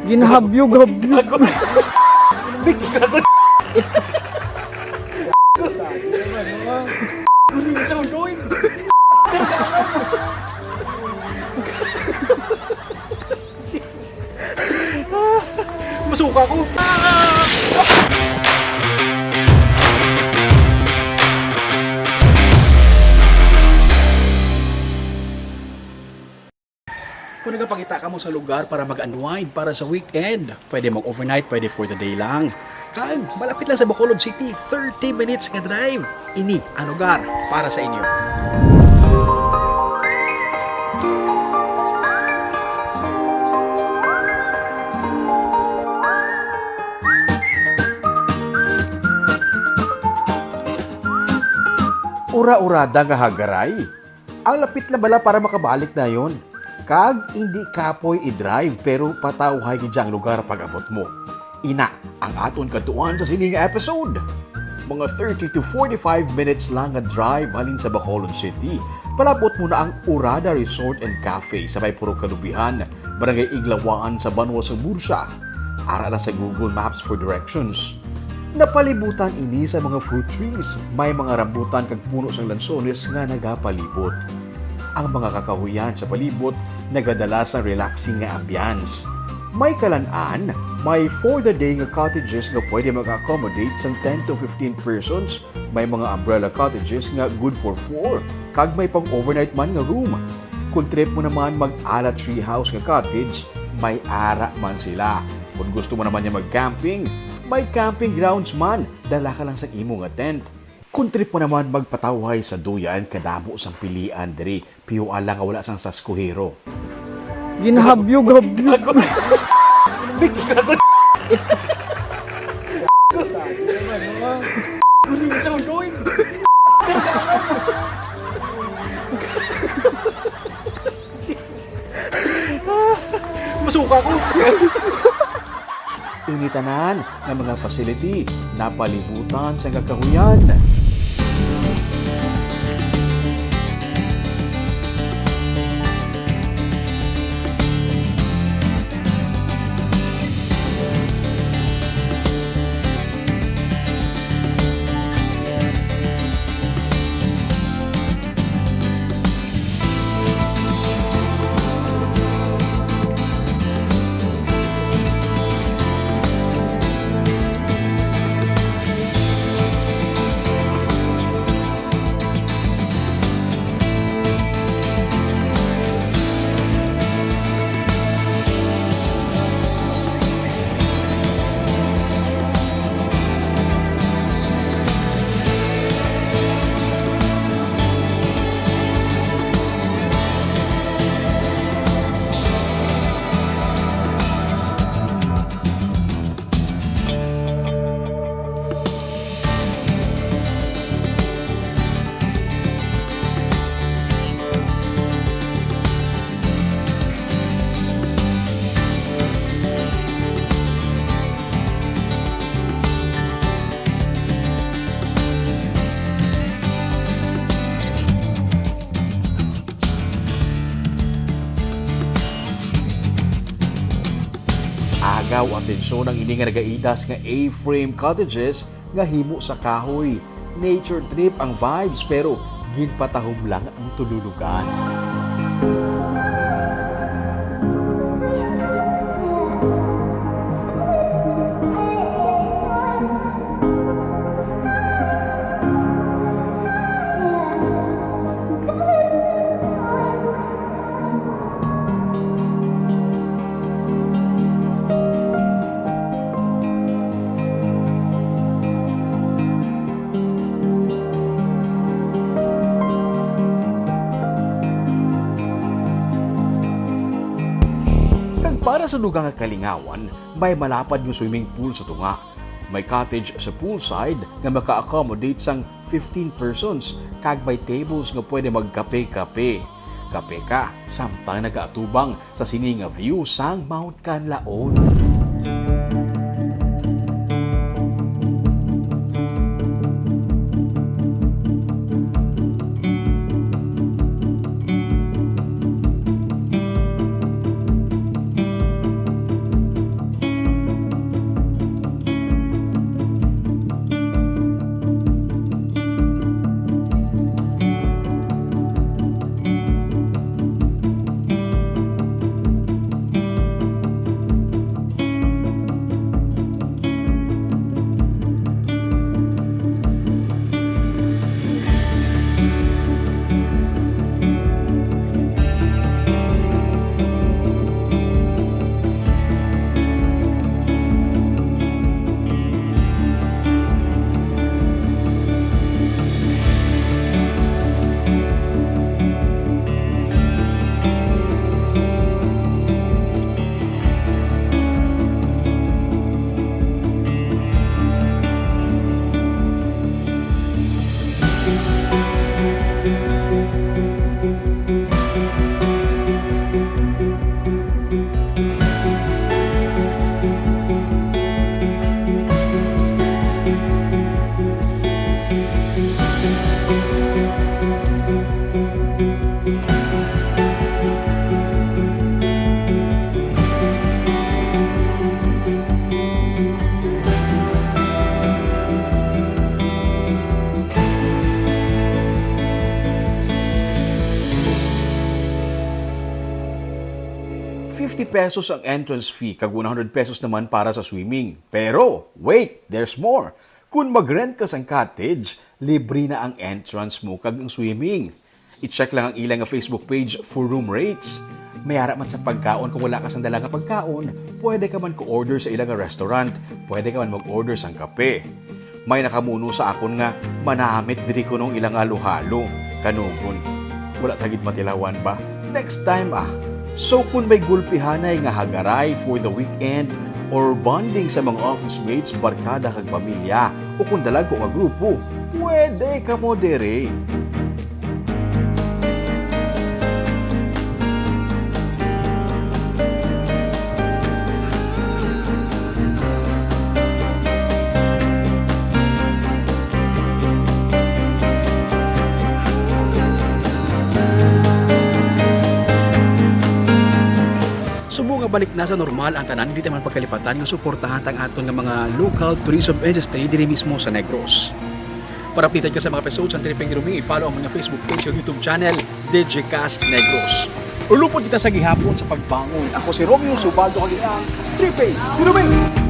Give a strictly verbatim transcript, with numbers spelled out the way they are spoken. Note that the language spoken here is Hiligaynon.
Ginahabyog-habyog. Masuka ko. Kung nagapangita kamo sa lugar para mag-unwind para sa weekend, pwede mag-overnight, pwede for the day lang. Kag malapit lang sa Bacolod City, thirty minutes nga drive. Ini ang lugar para sa inyo. Ura-urada nga hagaray. Ang lapit na bala para makabalik na yon. Kag indi kapoy i-drive, pero patawhay gid ang lugar pag-abot mo. Ina ang aton kadtuan sa sini nga episode. Mga thirty to forty-five minutes lang nga drive halin sa Bacolod City, palabot mo na ang Urada Resort and Cafe sa may Purok Kalubihan, Barangay Iglawaan sa Banwa sang Bursa. Ara lang sa Google Maps for directions. Napalibutan ini sa mga fruit trees. May mga rambutan kag puno sang lansones nga nagapalibot. Ang mga kakahuyan sa palibot nagadala sang relaxing nga ambiance. May kalan-an, may for the day nga cottages nga pwede mag-accommodate sang ten to fifteen persons, may mga umbrella cottages nga good for four, kag may pang-overnight man nga room. Kung trip mo naman mag-ala tree house nga cottage, may ara man sila. Kung gusto mo naman nga mag-camping, may camping grounds man. Dala ka lang sang imo nga tent. Kung trip mo naman magpatawhay sa duyan, kadamo sang pilian diri. Pihuan lang nga wala sang saskuyero. Ginahabyog-habyog. Masuka ko. Ini tanan nga mga facility napalibutan sang kakahuyan. Agaw atensyon ang ini nga nagaidas nga A-frame cottages nga himo sa kahoy. Nature trip ang vibes, pero ginpatahom lang ang tululugan. Kag para sa dugang nga kalingawan, may malapad nga swimming pool sa tunga. May cottage sa poolside nga maka-accommodate sang fifteen persons, kag may tables nga pwede magkape-kape. Kape ka samtang nagaatubang sa sini nga view sang Mount Kanlaon. Fifty pesos ang entrance fee, kag one hundred pesos naman para sa swimming. Pero, wait, there's more. Kung mag-rent ka sang cottage, libre na ang entrance mo kag ang swimming. I-check lang ang ila nga Facebook page for room rates. May ara man sa pagkaon, kung wala ka sang dala nga pagkaon, pwede ka man ko-order sa ila nga restaurant, pwede ka man mag-order sang kape. May nakamuno sa akon nga manamit diri kuno ang ila nga halo-halo. Kanugon, wala ta gid matilawan ba? Next time, ah. So, kung may gulpihanay nga hagaray for the weekend or bonding sa mga office mates, barkada kag pamilya, o kung dalagko nga grupo, pwede kamo diri. Subo nga balik na sa normal ang tanan, hindi naman pagkalipatan nga suportahan ang aton nga mga local tourism industry diri mismo sa Negros. Para updated ka sa mga episodes sa Triping Dirumi, i-follow ang mga Facebook page ug YouTube channel, Digicast Negros. Ulupod kita sa gihapon sa pagbangon. Ako si Romeo Subaldo, kag ang Triping Dirumi.